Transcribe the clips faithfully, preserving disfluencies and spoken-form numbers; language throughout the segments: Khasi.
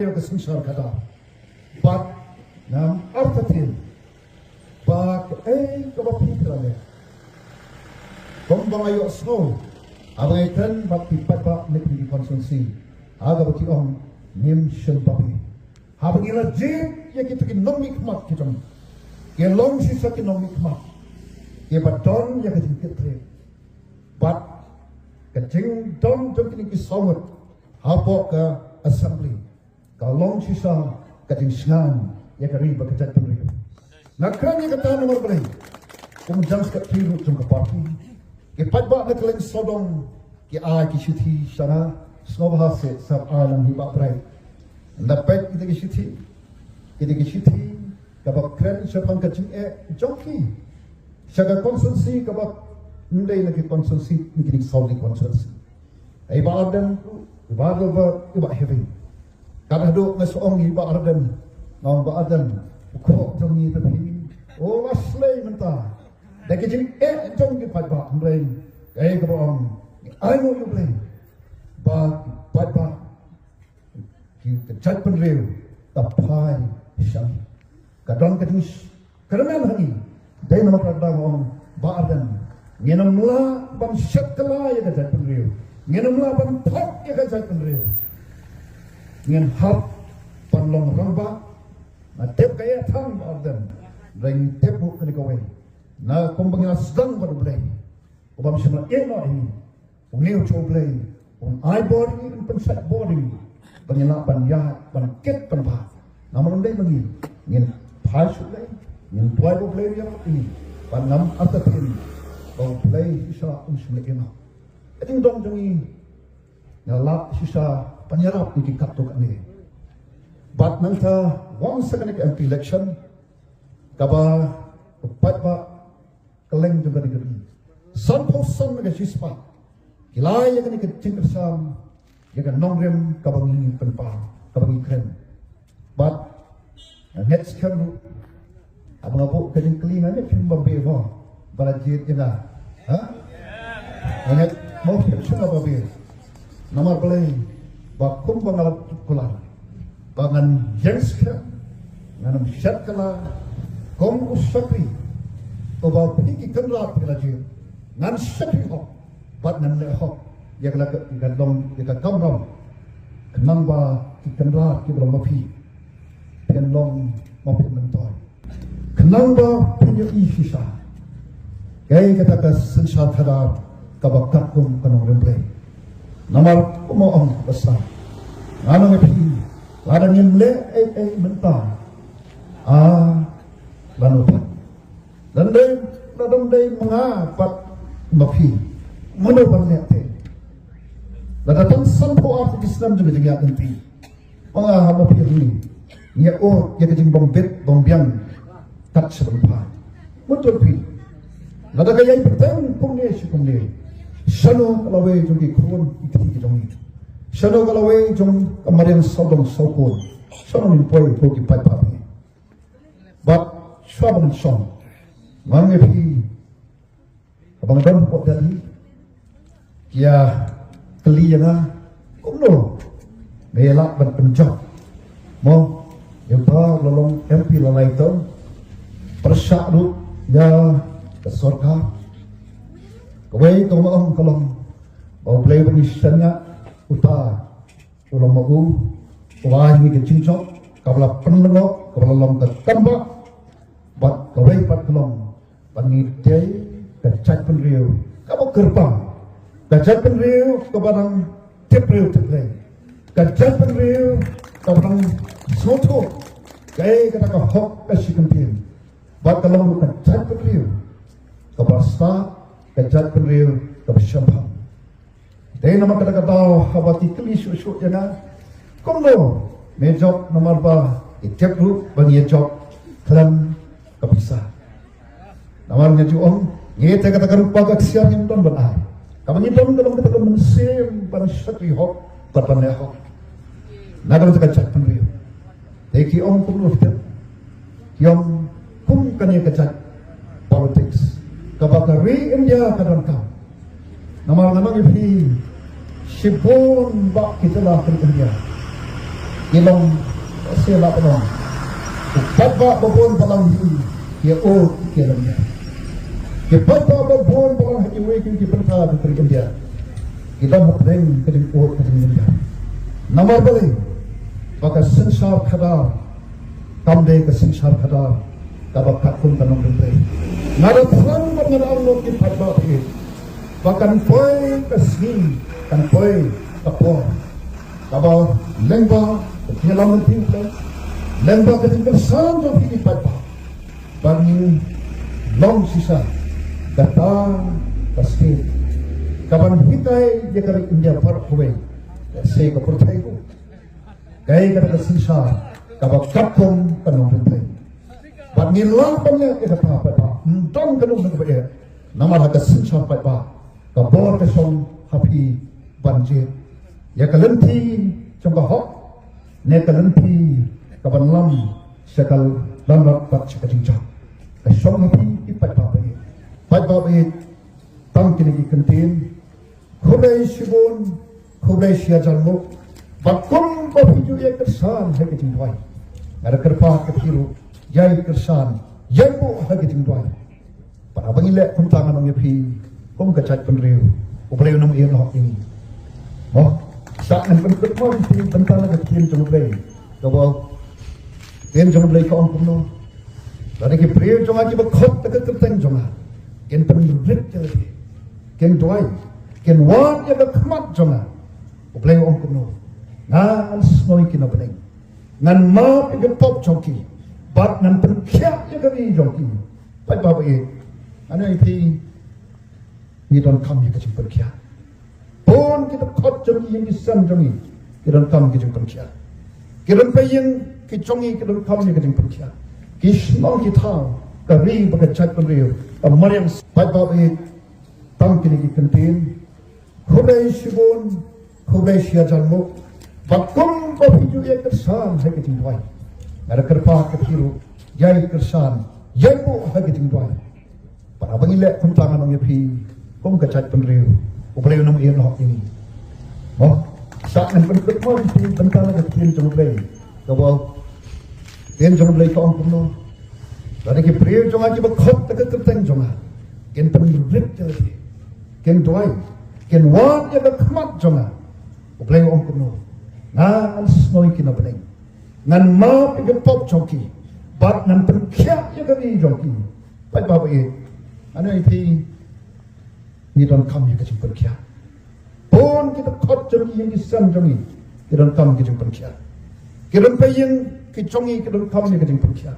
ïa ka synshar khadar. Bad ngam artatien ba kaei kaba phi kren, kumba nga ïohsngew, haba nga ïakren bad ki paidbah na kine ki constituency, ha kaba ki ong ngim shym bha phi. Haba ngi la jied ïa kito ki nongmihkhmat ki jong ngi, ki long shisha ki nongmihkhmat kiba don ïa ka jingkitkhlieh. Bad ka jingdon jong kine ki saw ngut hapoh ka assembly ka long shisha ka jingsngewsih ïa ka ri bad ka jaitbynriew. Nga kren ïa kata namar balei, kum u General Secretary ruh jong ka party, ki paidbah na ka liang sawdong ki ai ki shithi sha nga, sngewbha seh sa ai lang hi Bah Bright. Ynda peit kita ki shithi, kita ki shithi kaba kren shaphang ka jingeh jong ki sha ka constituency kaba ym dei na ki constituency, na kine saw ki constituency. Ai Bah Ardent, Bah Ardent, Bah Hevin. Ka dei haduh nga sa ong ïa Bah Ardent, nga ong Bah Ardent, u khun jong ngi te phi, u la slei mynta da ka jingeh jong ki paidbah, hynrei kaei kaba ong, ai nguh ïa U Blei ba ki paidbah, ki, ka jaitbynriew ka phai sha ngi. Ka don ka jing kyrmen ha ngi. Dei namar kata nga ong Bah Ardent, ngin ym lah ban shet kylla ïa ka jaitbynriew, ngin ym lah ban thok ïa ka jaitbynriew. Ngin hap ban long rangbah. Nga tip ka ïa thang Bah Ardent, hynrei ngi tip ruh kane kawei, na kumba ngi la sdang bad U Blei, U bym shym la ïehnoh ïa ngi. Une u jong U Blei un ai bor ïa ngi, un pynshait bor ïa ngi ba ngin lah ban ïaid ban kit ban bha. Namar ym dei ma ngi, ngin phai sha U Blei, ngin duwai ba U Blei un ïarap ïa ngi. Bad ngam artatien ba U Blei shisha un shym la ïehnoh. Ka jingdon jong ngi, nga lah shisha ban ïarap ïa ki katto katne. Bad nangta wan sa kane ka M P election, kaba u paidbah kylleng jong ka ri, sanphew san na ka shispah ki la ïa kane ka jingkyrshan ïa ka nongrim kaba ngi pynpaw, kaba ngi kren. Bad nga ngeit skhem ruh, haba nga buh ka jingkylli, nga ngeit phim babe mo ba la jied ïa nga. Ha? Nga ngeit mo phim sngewbha babe. Namar balei? Ba kumba nga la kular, ba ngan ïeng skhem, ngan ym shet kylla. Kum u shakri uba phi ki kynrad phi la jied, ngan shakri hok bad ngan leh hok ïa ka, ïa ka long, ïa ka kamram, khnang ba ki kynrad kiba long ma phi, phin long ma phi myntoi. Khnang ba phin ïohi shisha kaei kata ka synshar khadar kaba katkum ka nongrim Blei. Namar kumba ong ka basa, nga ong ïa phi, lada ngim leh ei ei mynta, a, lano pat? Lada ym dei, lada ym dei ma nga bad ma phi, mano ban leh te? Lada tang sanphew ar tylli ki snem jong ka jingïaid lynti, ma nga ha ma phi ruh ngi ïa, oh, ïa ka jingbym bit bym biang kat sha ban phai. Mutdur phi, lada ka ïai bteng kumne shi kumne, shano ka lawei jong ki khun ki kti ki jong ngi? Shano ka lawei jong ka mariang sawdong sawkun? Shano ngin poi ko ki paidbah phi? Bad shuwa ban shong, nga ong ïa phi, haba nga don hapoh Delhi, ki ïa kylli ïa nga kumno nga ïa lah ban pynjop, mo, ïa uta u la long M P la lai term, pyrshah ruh ïa ka sorkar. Kawei ka ong ka long ba U Blei ba ngi shaniah, uta u long ma u uba ai ngi ka jingjop kaba la pynlyngngoh, kaba la long ka kam ba. Bad kawei pat ka long ba ngi dei ka jaitbynriew kaba kyrpang, ka jaitbynriew kaba dang tip briew tip Blei, ka jaitbynriew kaba dang sngewthuh kaei kata ka hok ka shikyntien. Bad ka long ruh ka jaitbynriew kaba stad, ka jaitbynriew kaba shemphang. Dei namar kata ka daw haba ki kylli shuh shuh ïa nga, kumno me jop, namar ba ki tip ruh ba ngi ïa jop khlem ka pisa. Namar nga ju ong, ngi te kata ka rupa ka ksiar ngim don ban ai. Kaba ngi don ka long kata ka mynsiem ban shakri hok bad ban leh hok na ka bynta ka jaitbynriew. Te ki ong kumno, ki ong kum kane ka jait politics kaba ka ri India ka donkam. Namar nga ong ïa phi, shibun bah ki jylla ka ri India, Ki long, se la ka long. Ki paidbah ba bun ba lang hi, ki ïa ud ki ïa lynñiar. Ki paidbah ba bun ba lang ha kiwei ki, ki pynthor ha ka ri India. Ki don hapdeng ka jingud ka jinglynñiar. Namar balei? Ba ka synshar khadar kam dei ka synshar khadar kaba katkum ka nongrim Blei. Nga da thrang bad nga da angnud ki paidbah phi ba kan poi ka sngi, kan poi ka por kaba lyngba ka jingïalam lynti U Blei, lyngba ka jingkyrshan jong phi ki paidbah, ba ngin long shisha kata ka state kaban hikai ïa ka ri India baroh kawei, lehse ka pyrthei ruh. Kaei kata ka synshar kaba katkum ka nongrim Blei. Bad ngin lah ban leh ïa kata paidbah, ym don kano kano kaba eh. Namar ha ka synshar paidbah ka bor ka shong ha phi ban jied ïa ka lynti jong ka hok, ne ka lynti kaban lam sha ka lanot bad sha ka jingjop. Ka shong ha phi ki paidbah ba ïeit. Paidbah ba ïeit, tang kine ki kyntien. Khublei shibun, khublei shihajar nguh. Bad kumba phi ju ïai kyrshan ha ka jingduwai, nga da kyrpad ïa phi ruh ïai kyrshan, ïai buh ha ka jingduwai. Bad haba ngi leh kumta, ngan ong ïa phi, kum ka jaitbynriew, U Blei un ym ïehnoh ïa ngi. Mo, sa ngan pynkut mo ïa phi, bynta na ka ktien jong U Blei. Kaba ktien jong U Blei ka ong kumno? Lada ki briew jong nga kiba khot da ka kyrteng jong nga kin pynrit ïa lade, kin duwai, kin wad ïa ka khmat jong nga, U Blei u ong kumno? Ngan sngew ïa ki na bneng, ngan map ïa ki pop jong ki, bad ngan pynkhiah ïa ka ri jong ki. Paidbah ba ïeit, ngan ong ïa phi, ngi donkam ïa ka jingpynkhiah. Bun ki dkhot jong ngi, ïing ki sem jong ngi, ki donkam ki jingpynkhiah. Ki rympei ïing ki jong ngi ki donkam ïa ka jingpynkhiah. Ki shnong ki thaw, ka ri bad ka jaitbynriew, ka mariang. Paidbah ba ïeit, tang kine ki kyntien. Khublei shibun, khublei shihajar nguh. Bad kumba phi ju ïai kyrshan ha ka jingduwai, nga da kyrpad ïa phi ruh ïai kyrshan, ïai buh ha ka jingduwai. Bad haba ngi leh kumta, ngan ong ïa phi, kum ka jaitbynriew, U Blei un ym ïehnoh ïa ngi. Mo, sa ngan pynkut mo ïa phi, bynta na ka ktien jong U Blei. Kaba ktien jong U Blei ka ong kumno? Lada ki briew jong nga kiba khot da ka kyrteng jong nga kin pynrit ïa lade, kin duwai, kin wad ïa ka khmat jong nga, U Blei u ong kumno? Ngan sngew ïa ki na bneng, ngan map ïa ki pop jong ki, bad ngan pynkhiah ïa ka ri jong ki. Paidbah ba ïeit, ngan ong ïa phi, ngi donkam ïa ka jingpynkhiah. Bun ki dkhot jong ngi, ïing ki sem jong ngi, ki donkam ki jingpynkhiah. Ki rympei ïing ki jong ngi ki donkam ïa ka jingpynkhiah.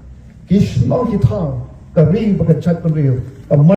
Ki shnong ki thaw, ka ri bad ka jaitbynriew, ka